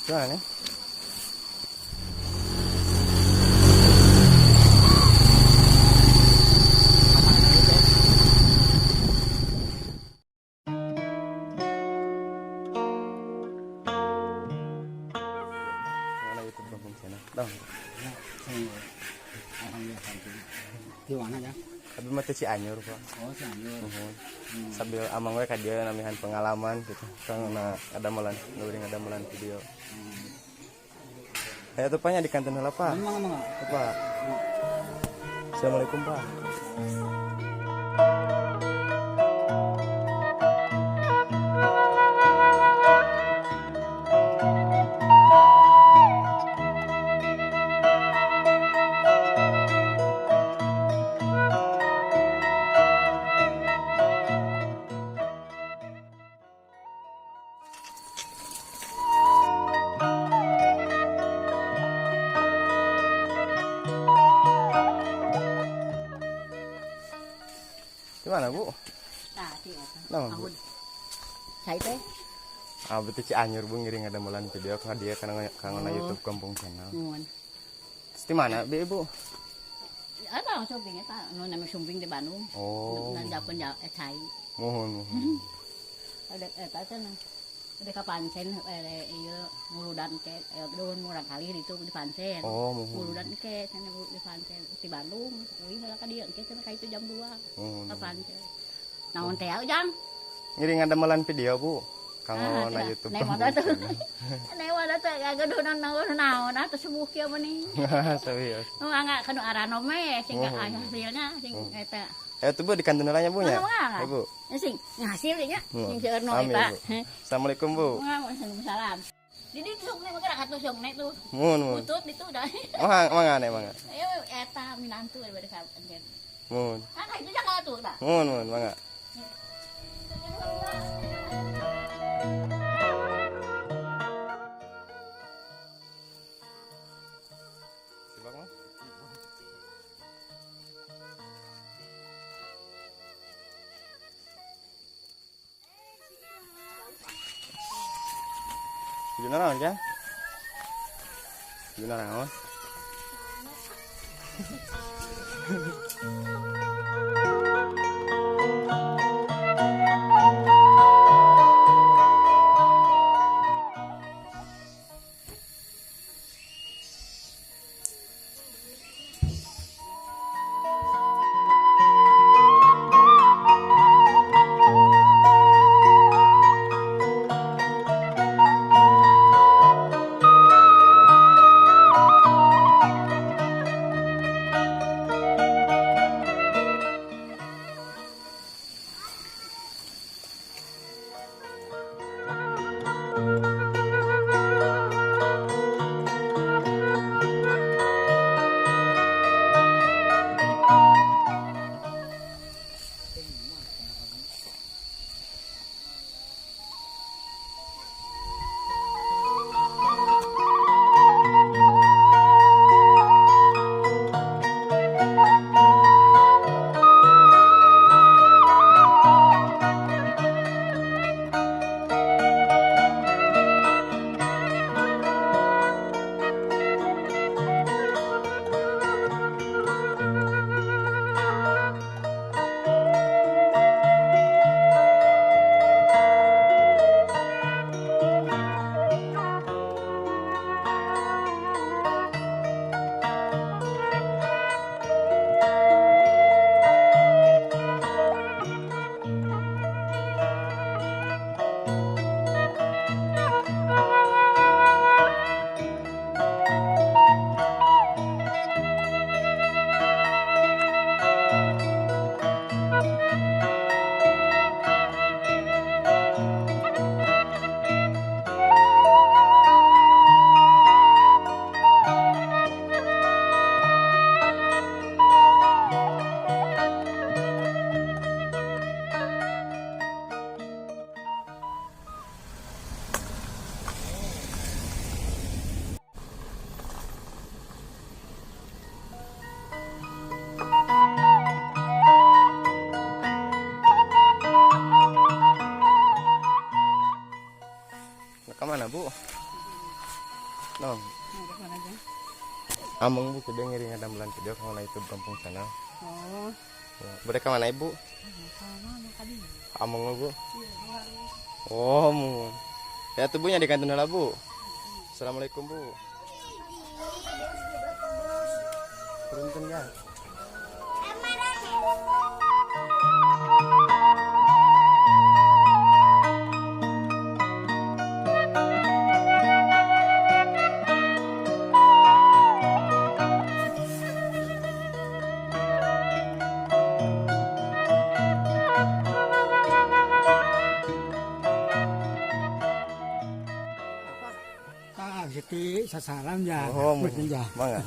Gimana nih? Mana YouTube Kampung Channel? Dong. Alhamdulillah. Di mana ya? Abi mah teh Cianjur, Pak. Oh, Cianjur. Muhun. Sambil amang we ka dieu namihan pengalaman gitu. Kang ngadamelan, ngeuring ngadamelan video. Aya tuh Pak nya di kantin heula, Pak. Memang emang. Pak. Assalamualaikum, Pak. Di mana, Bu? Nah, di eta. Naon, Bu? Ahud. Cai teh. Ah, betul Cianjur, Bu, ngiring ngadamelan video ka dieu kana kanggo YouTube Kampung Channel. Nuhun. Terus di mana, Bi, Ibu? Eta sumping eta nu nami sumping di Bandung. Oh. Nu japun ja cai. Muhun, muhun. Ada eta teh nah. Ada ka pancen ieu nguludan ke daun murang kali itu di pancen. Oh, muhun. Nguludan ke sana di pancen di Bandung. Uih heula ka dieu engke cenah ka itu jam 2. Muhun. Ka pancen. Naon teh ujang? Ngiring ngadamelan video, Bu. Kanggo na YouTube Naik Kampung motor tuh. Channel. Naik motor tuh gaduh naon naon atuh subuh kieu mah. Serius. Nu angga kanu aranome sing Oh. hasilnya sing eta. Eh, tuh Bu di kantin heula nya, Bu nya. Mana, mana? Ibu. Sing ngasil nya sing seueur nu Amin, eta. Bu. Assalamualaikum, Bu. Waalaikumsalam. Di sung ne mah katuh sung ne tuh. Muhun, muhun. Butut ditu dah. Mangga, mangga nih, mangga. Ayo eta minantu daripada ka anjeun. Muhun. Ah itu jangan atuh dah. Muhun, muhun, mangga. Sibak mah? Tujuh naon ya? Tujuh naon? Ke mana, Bu? No. Mana aja? Ameng, Bu, kieu ngiring ngadamelan video kana YouTube Kampung Channel. Oh. Ya, bade ka mana, Ibu? Mana tadi? Ameng, Bu. Oh, mu. Ya tuh, Bu, nya di kantun heula, Bu. Assalamualaikum, Bu. Punten ya. Ah, Siti sasalam ya. Oh, mu. Ya. Mangga.